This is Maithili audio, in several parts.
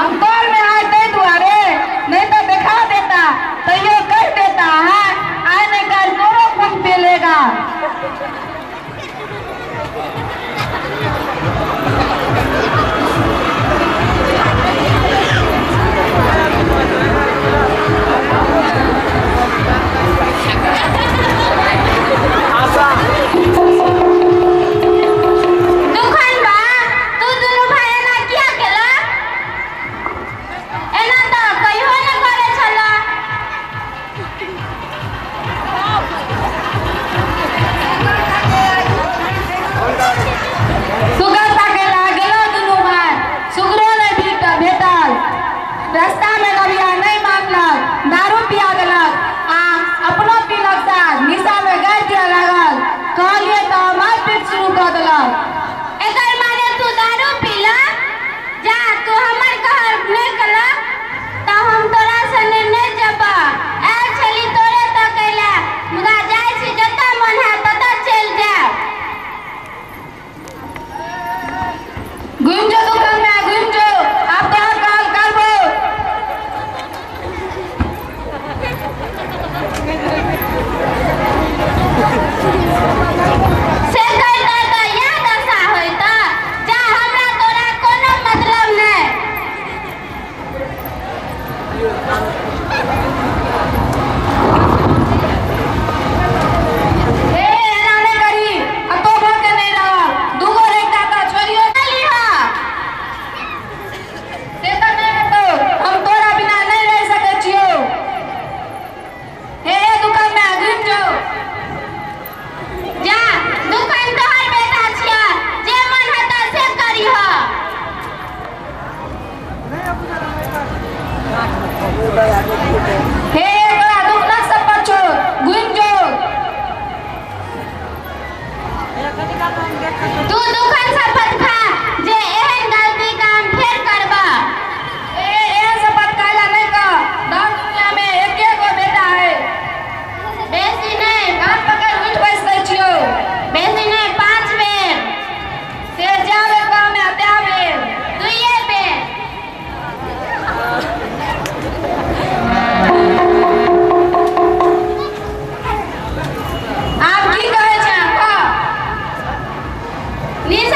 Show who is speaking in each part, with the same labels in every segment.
Speaker 1: हम तोर में आए ताहि दुआरे नहीं तो देखा देता तैयो कह देता है आए नहीं कल तोरो खून पी लेगा।
Speaker 2: दुखन बा तू दुनू भाई एना किया केला? एना तऽ कहियो नहि करै छला।
Speaker 1: सुगर ताके ला गेलो दुनू भाई, सुगरो नहीं भेटल। रास्ता में नबिया नहीं मानलक, दारू पिया देलक आ अपनो पीलक साथ निशा में गारि दिया लागल। कहलिए तऽ मारपीट शुरू कऽ देलक।
Speaker 2: एकर माने तू दारू पीला? जा तू हमर कहर नहि केला तऽ हम तोरा संगे नहि जेबह। आयल छली तोरे तकै ला, मुदा जाइ छी जतऽ मन हैत ततऽ चलि जायब।
Speaker 1: घुमि जो दुकान में, घुमि जो, आब तोहर कहल करबो।
Speaker 2: से कहितऽ तऽ इएह दशा होइतऽ। जा हमरा तोरा कोनो मतलब नहि।
Speaker 1: हे एना नहि करी, अतो भऽ के नहि रहब। दूगो रहिता तऽ छोड़ियो
Speaker 2: लिह।
Speaker 1: से तऽ नहि हेतौ, हम तोरा बिना नहि रहि सकै छियौ। हे दुकान में घुमि जो।
Speaker 2: जा दुखन तोहर बेटा छियह, जे मन हेतऽ से करिह।
Speaker 1: हे तोरा दुखनक सब छौ, घुमि जो।
Speaker 2: तू दुखन शपथ खा जे एहन गलती काम फेर करबह।
Speaker 1: ए एहन शपथ खाइला नहि कह, दर दुनिया में एके गो बेटा है।
Speaker 2: बेसी नहि,
Speaker 1: कान पकड़ि उठि बैस दै छियौ।
Speaker 2: बेसी नहि, 5 बेर।
Speaker 1: से जा बेर कहमे तै बेर।
Speaker 2: 2 बेर।
Speaker 1: आब की कहै छें कह?
Speaker 2: निशा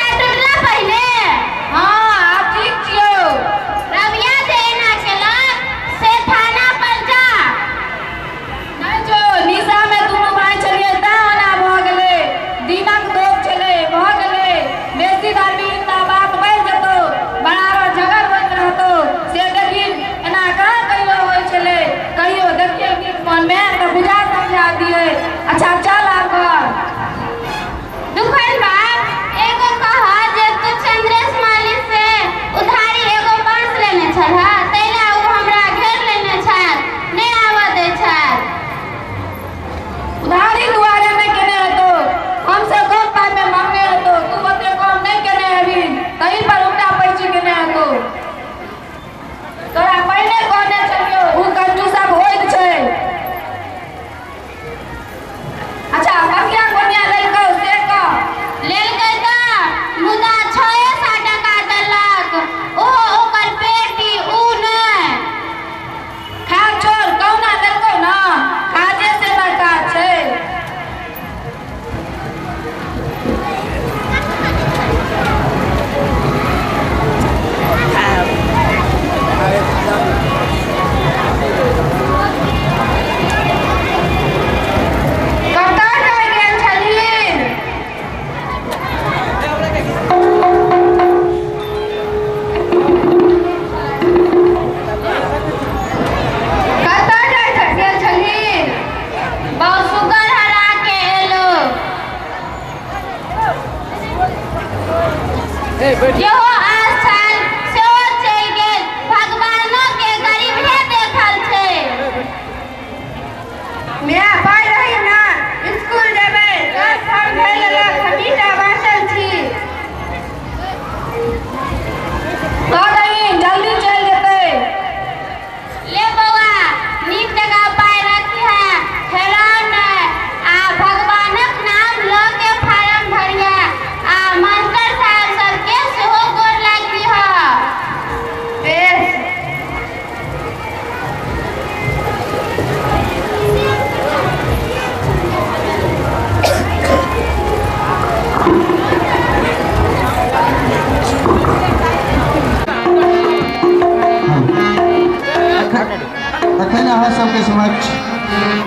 Speaker 3: अखन अहाँ सबके समक्ष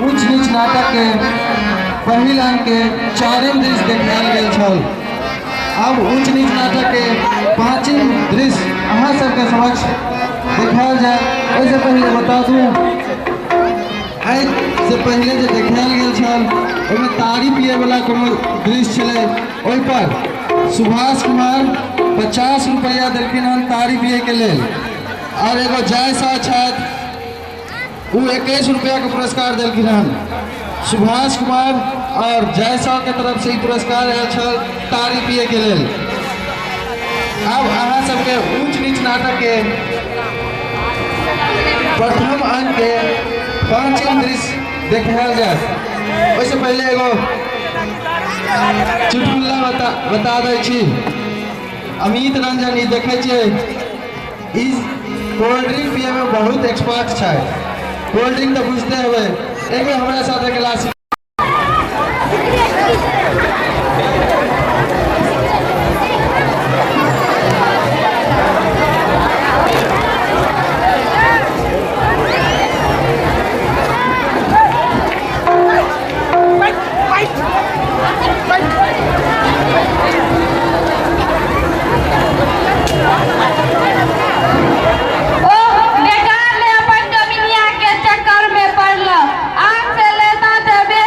Speaker 3: ऊंच नीच नाटक के पहिल अंक के चारिम दृश्य देखायल गेल छल। अब ऊंच नीच नाटक के पाँचिम दृश्य अहाँ सबके समक्ष देखायल जाय। ओहिसँ पहिले बता दूँ, एहिसँ पहिले जे देखायल गेल छल ओहिमे तारी पियैवला कोनो दृश्य छलै, ओहिपर सुभाष कुमार 50 रुपैआ देलखिन हन तारी पियैके लेल, और एगो जय शाह छथि ओ 21 रुपया के पुरस्कार देलखिन हन। सुभाष कुमार और जय शाह के तरफ से ई पुरस्कार आयल छल तारी पिए के लेल। अब अहाँ सबके ऊंच नीच नाटक के प्रथम अंक के पांचम दृश्य देखायल जायत। ओहिसँ पहिले एगो चुटकुला बता दै छी। अमित रंजन ई देखै छियै, ई कोल्ड ड्रिंक पिए में बहुत एक्सपर्ट छै। कोल्ड ड्रिंक तो बुझते हेबै, एक बेर हमरा साथ गिलास
Speaker 1: बेकार ने अपन जमीनिया के चक्कर में पड़ल। आम से लेता ते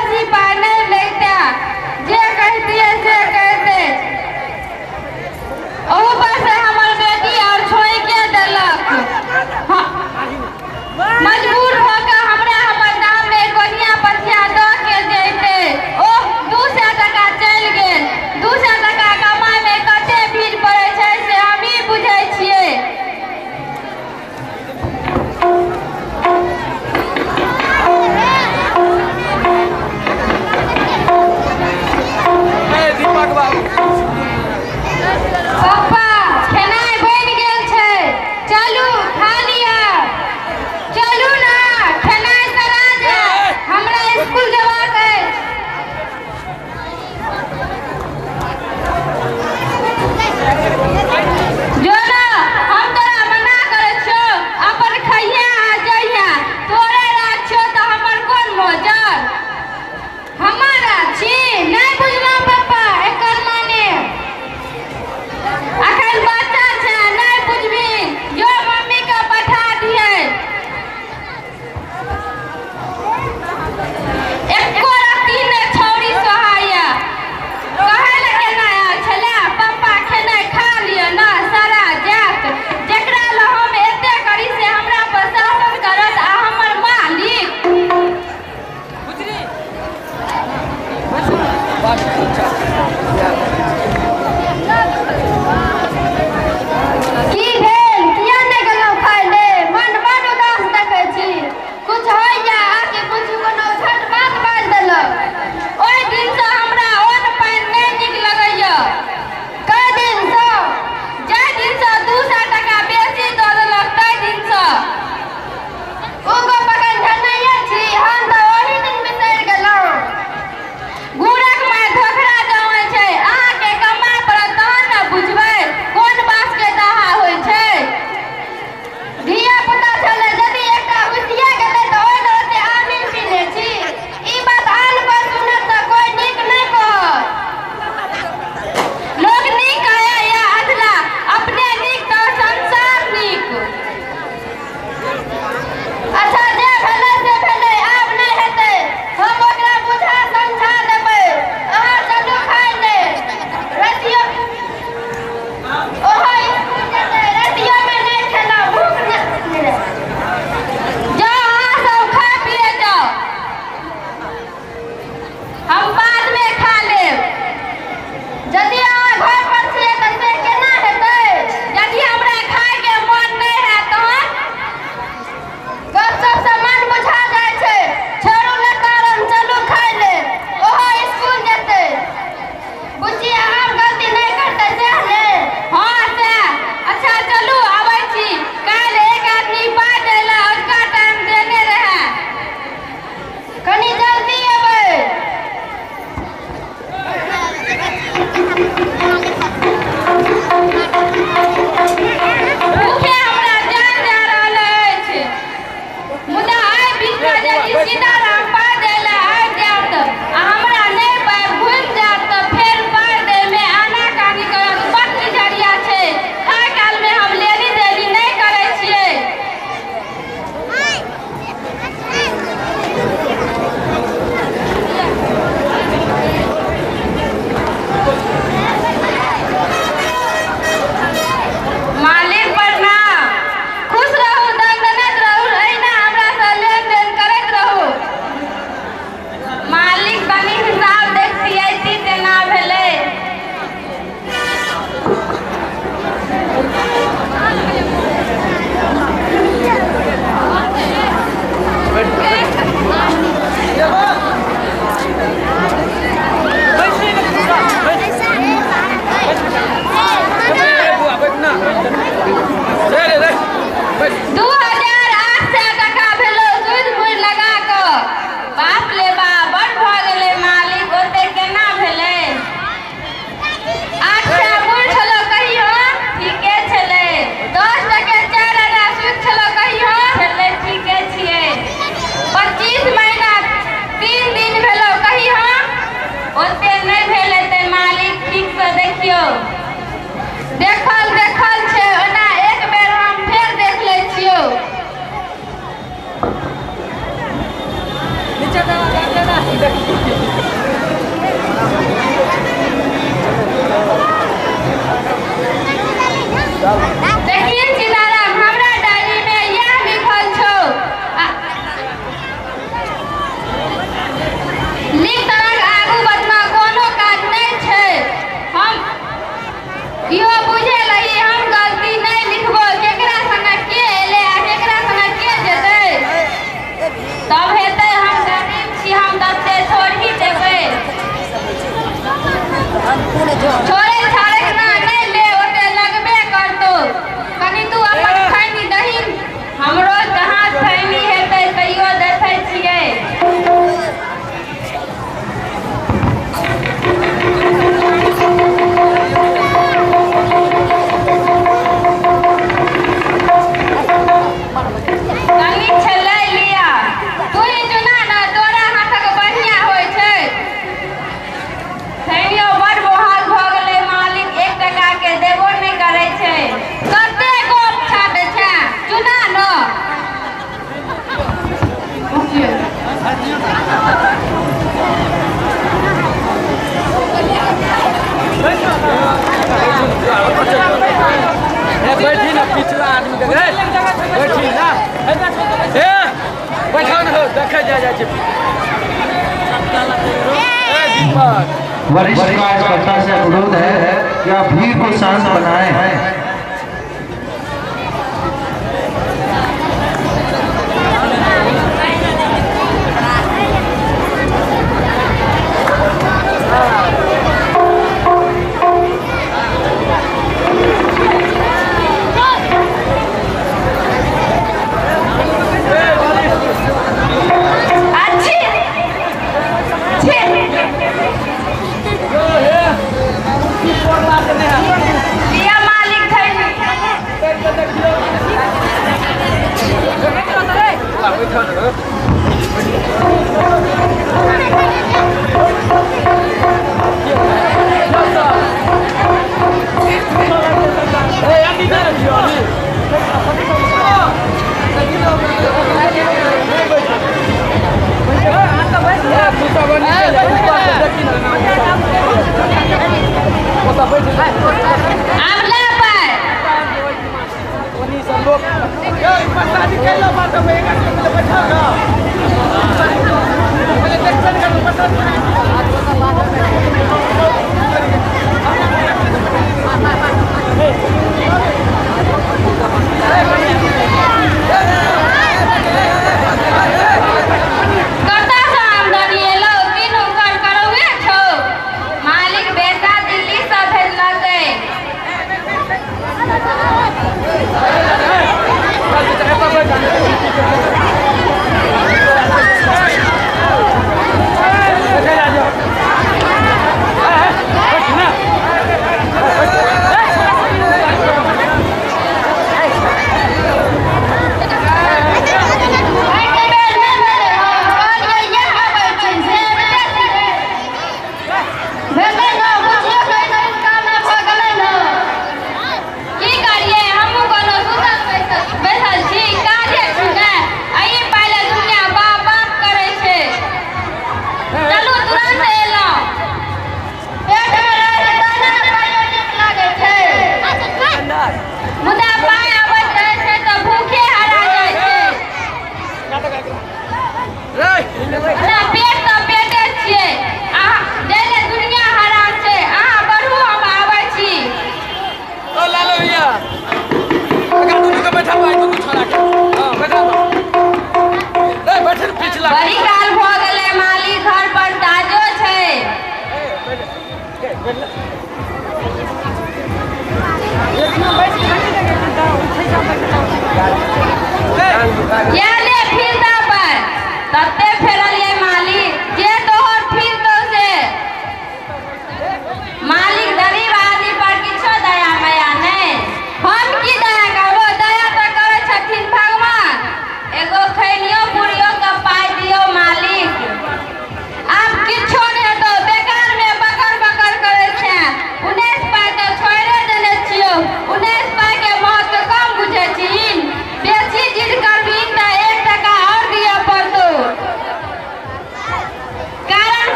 Speaker 3: वरिष्ठ कार्यकर्ता से अनुरोध है कि आप भीड़ को शांत बनाएं।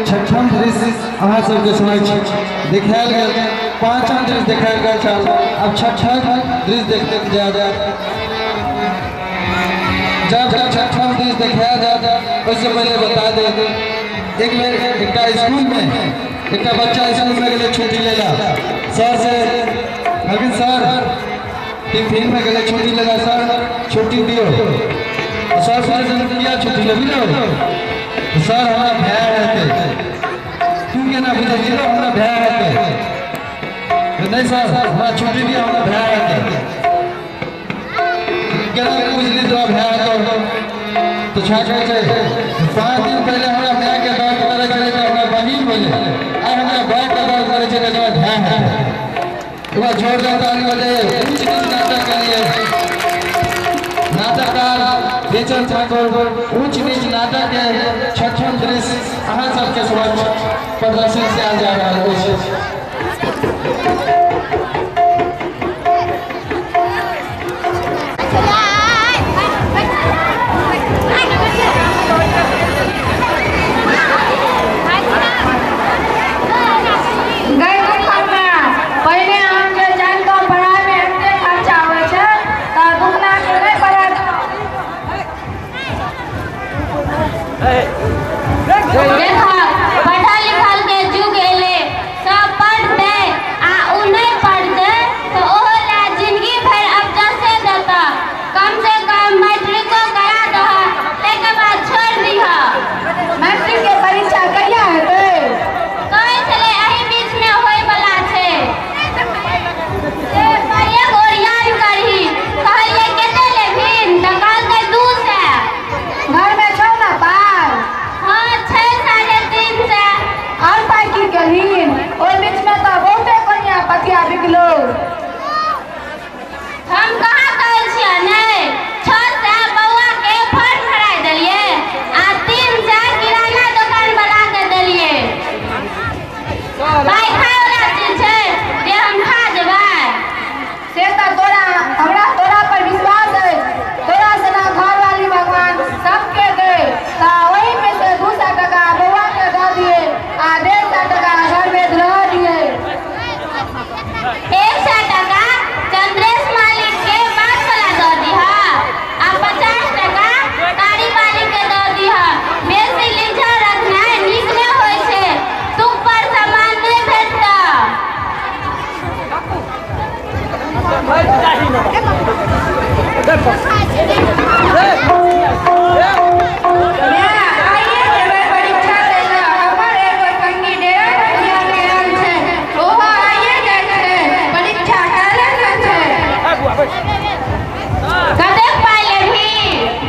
Speaker 3: छठम दृश्य अहाँ सबके सुनाई छी देखायल गेल, पाँचम दृश्य देखायल गेल छल, अब छठम दृश्य देखते जाय। जब छठम दृश्य देखाया जाए ओहिसँ पहिले बता दे, एक बेर एकटा स्कूल में एकटा बच्चा स्कूल में गेलै छुट्टी लेला, सर से कहलखिन सर टिफिन में गेलै छुट्टी लेला, सर छुट्टी दियौ। सर से किया छुट्टी लेबी ने सर हमरा भय हेतै, तू केना बुझै छी हमरा भय हेतै? नहीं सर हमरा छुट्टी दिअ हमरा भय हेतै। केना बुझली तोरा भय हेतौ? तो छा कहै छै 5 दिन पहले हमरा माय के दर्द करे छलै तऽ हमरा बहिन भेलै, आइ हमरा बाप के दर्द करे छै तऽ हमरा भाय हेतै। एक बार जोरदार ताली बजाइए ऊंच नीच नाटक के लिए। नाटककार बेचन ठाकुर ऊंच नीच नाटक के छठम दृश्य अहाँ सबके समक्ष प्रदर्शन कयल जा रहल अछि।
Speaker 1: पहले हम जे जानतो पढ़ाई में एते खर्चा होइ छै तऽ दुगना के नहि पढ़ा।
Speaker 2: देखो पढ़ल लिखल के जुग एले, सब पढ़ते आ उ नहीं पढ़ते तो ओहो ला जिंदगी भर अफसोसे देता। कम से कम मैट्रिको करा दह, ताहिके बाद छोड़ दीह।
Speaker 1: मैट्रिक के परीक्षा कहिया हेतै?
Speaker 2: कहै छलै एहि बीच में होय वाला छै। से पाइक ओरियान करही। कहलियै कते लेबही तऽ कहलकै 200।
Speaker 1: घर में छौ ने पाइ?
Speaker 2: हाँ छै 350।
Speaker 1: और पाइ की केलहिन? ओहि बीच में तऽ बहुते कोनिया पथिया बिकलो।
Speaker 2: हम कहाँ कहै छियै नै, 600 बौआ के फॉर्म भराय देलियै आ 300 किराना दोकान वाला के देलियै। पाइ खाय वाला चीज छै जे हम खा जेबै?
Speaker 1: से तऽ तोरा हमरा तोरा पर विश्वास अछि। तोरा सना घरवाली भगवान सबके दे तऽ ओहि में से 200 टका बौआ के दऽ दिए आ 150 टका घर में रह दिए।
Speaker 2: 100 टका चंद्रेश मालिक के बात वाला दऽ दीह आ 50 टका कारी वाली के दऽ दीह। बेसी लिझा रखनाइ नीक नहि होइ छै, तुक पर सामान नहि भेटतह।
Speaker 1: आइए जेबै परीक्षा दै लए। हमर एगो संगी डेरा रखिया के आयल छै, ओहो आइए जाइ छै। परीक्षा काल्हि से छै।
Speaker 2: कतेक पाइ लेबही?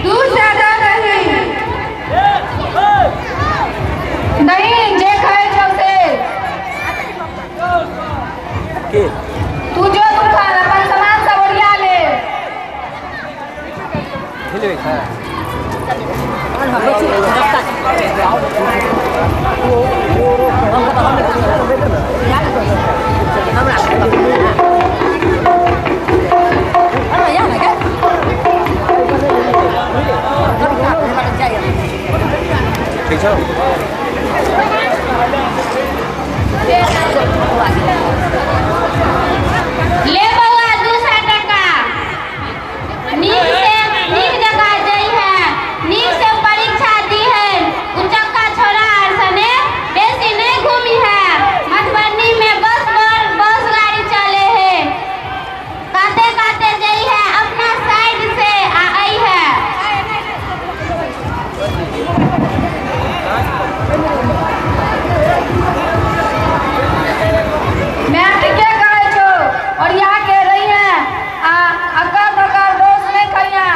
Speaker 1: 200 दऽ दही। दही जे खाइ छौ से। तू जो दुकान अपन सामान सब ओरिया ले।
Speaker 2: ले बौआ 200 टका। नीक से नीक जगह जइहे, नीक से परीक्षा दीहे। उचक्का छोड़ा आर सने बेसी नहीं घूमी है। मधुबनी में बस पर बस गाड़ी चले है। काते काते जइहे अपना साइड से आ आई है।
Speaker 1: मैं ठीके कहै छौ, ओरिया के रहिहे आ अकर बकर दोष नहि करिहे।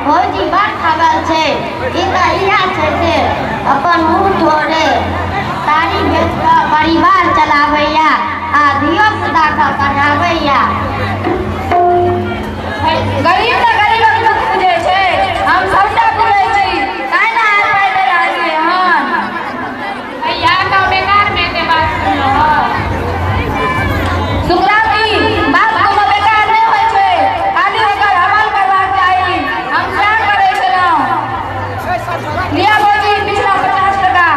Speaker 2: भौजी बड़ खबर छै। ई तऽ इएह छै जे अपन मुँह थोड़े तारी बेच कऽ परिवार चलाबैया आ धियो पुताके पढ़ाबैया।
Speaker 1: गरीब तऽ गरीबक दुख बुझै छै, हम सबटा बुझै छी, तैं ने आइ पाइ दऽ रहलियै हन।
Speaker 4: भैया तऽ बेकार मे एते बात सुनलहुँ।
Speaker 1: सुकराती बात कोनो बेकार नहि होइ छै, खाली ओकर अमल करबाक चाही। हम सएह करै छलहुँ। लिअ भौजी पिछला 50 टका।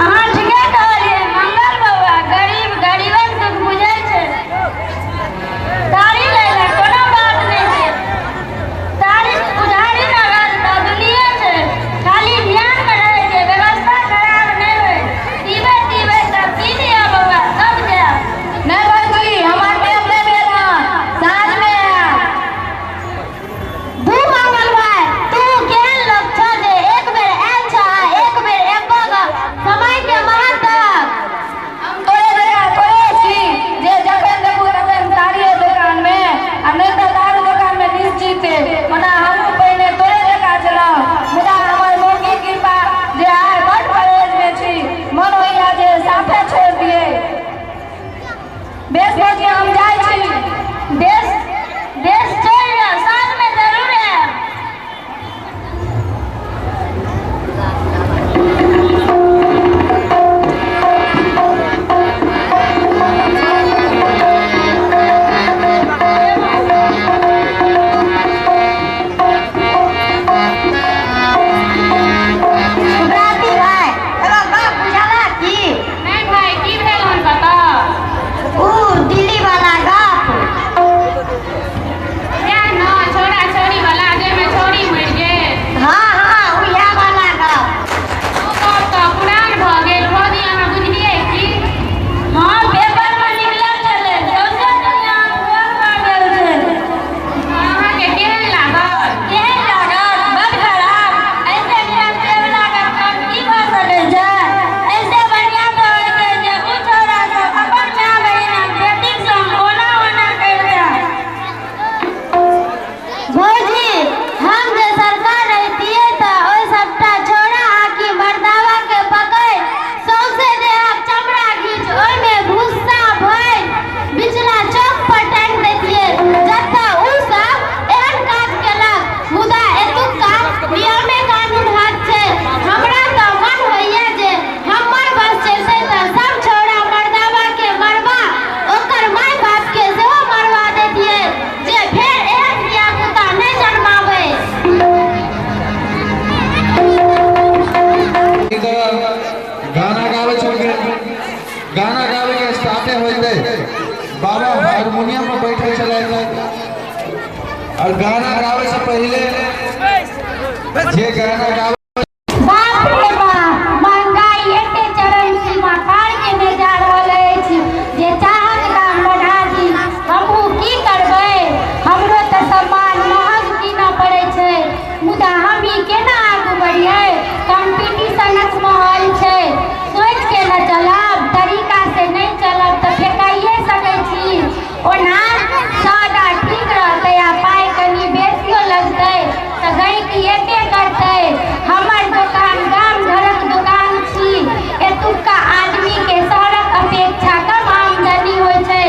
Speaker 2: अहाँ ठीके कहलियै मंगल बौआ, गरीब गरीबक दुख बुझै छै। तारी लै लए कोनो बात नहि छै, तारी उधारी रहल तऽ दुनिया छै, खाली ध्यानमे रहै छै व्यवस्था खराब नहि होइ। पीबै तीबै तऽ पी लिअ बौआ, तब जायब।
Speaker 1: नहि भौजी, हमर टाइम नहि भेल हन, साँझमे आयब।
Speaker 2: दू मंगल भाय, तू केहन लोक छह जे एक बेर आयल छह आ एक बेर एबो गऽ। समय के महत्व।
Speaker 1: हम तोरे जकाँ थोड़े छी जे जखन देखू तखन तारिये दोकानमे आ नहि तऽ दारू दोकानमे निश्चित। ओना हमहूँ पहिने तोरे जकाँ छलहुँ, मुदा हमर मौगी कृपा जे आइ बड्ड परहेजमे छी। मन होइया जे साफे छोड़ि दियै। बेस भौजी, हम जाइ छी।
Speaker 2: देश देश चलि जाउ, साँझमे जरूर आयब। सुब्राती भाय, एगो गप बुझला की?
Speaker 4: नहि भाय, की भेल हन बताउ?
Speaker 2: ऊ दिल्ली वाला गप।
Speaker 4: सएह ने, छौड़ा छौड़ी वाला जाहिमे छौड़ी मरि गेल।
Speaker 2: हाँ हाँ, उएह वाला गप।
Speaker 4: ओ गप तऽ पुरान भऽ गेल भौजी, अहाँ बुझलियै की?
Speaker 2: हाँ, पेपर मे निकलल छलै, सौंसे दुनिया अखबार भऽ गेल छै।
Speaker 4: अहाँके केहन लागल?
Speaker 2: केहन लागल? बड खराब। ऐसे नियम देवला के काम की भऽ सकै छै? ऐसे बढ़िआँ तऽ होइतै जे ऊ छौड़ा सब अपन माय बहिनक बेटीक संग ओना ओना करितै। भौजी, हम जे सरकार रहितियै तऽ ओहि सबटा छौड़ा आकि मर्दावा के पकड़ि सौंसे देहक चमड़ा घीच ओहिमे भुस्सा भरि बिचला चौक पर टांगि दैतियै, जतऽ ऊ सब एहन काज केलक। मुदा एतुक्का नियमे कानून हाथ छै। हमरा तऽ मन होइया जे हमर बस चलितै तऽ सब छौड़ा मर्दावा के मरबा ओकर माय बाप के सेहो मरवा दैतियै, जे फेर एहन धिया पुता नहि जन्माबै।
Speaker 3: ई तरह गाना गाबै छलखिन। गाना गाबै के स्टार्टे होइते बाबा हारमोनियम पर बैठल छलथि और गाना गाबै से पहिले जे गाना गाबै।
Speaker 2: बाप रे बाप, महंगाई एते चरम सीमा पार केने जा रहल अछि जे चाहक दाम बढ़ा दी। हमहूँ की करबै, हमरो तऽ सामान महग कीनऽ पड़ै छै, मुदा हम ई केना आगू बढ़ियै? कॉम्पिटिशनक माहौल छै, सोचि के न चलब, तरीका से नहि चलब तऽ फेकाइए सकै छी। ओना सौदा ठीक रहतै आ पाइ कनि बेसियो लगतै तऽ गहिकी एबे करतै। हमर दोकान गाम घरक दोकान छी, एतुक्का आदमीके शहरक अपेक्षा कम आमदनी होइ छै,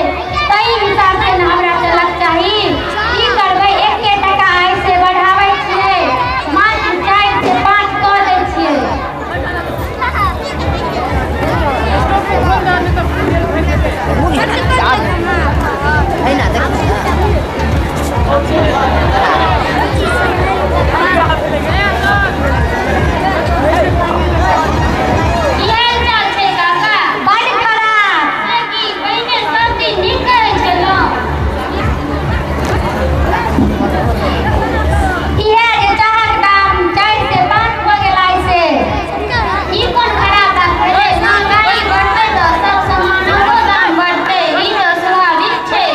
Speaker 2: ताहि हिसाबसँ ने हमरा चलक चाही। की करबै, एके टका आइ से बढ़ाबै छियै, मात्र 4 से 5 कऽ दै छियै। की हाल चाल छै काका? बड खराब। से की, पहिने सब दिन नीक कहै छलहुँ? इएह जे चाहक दाम 4 से 5 भऽ गेल आइ से, ई कोन खराब बात भेलै? महंगाई बढ़तै तऽ सब सामानको दाम बढ़तै, ई तऽ स्वाभाविक छै।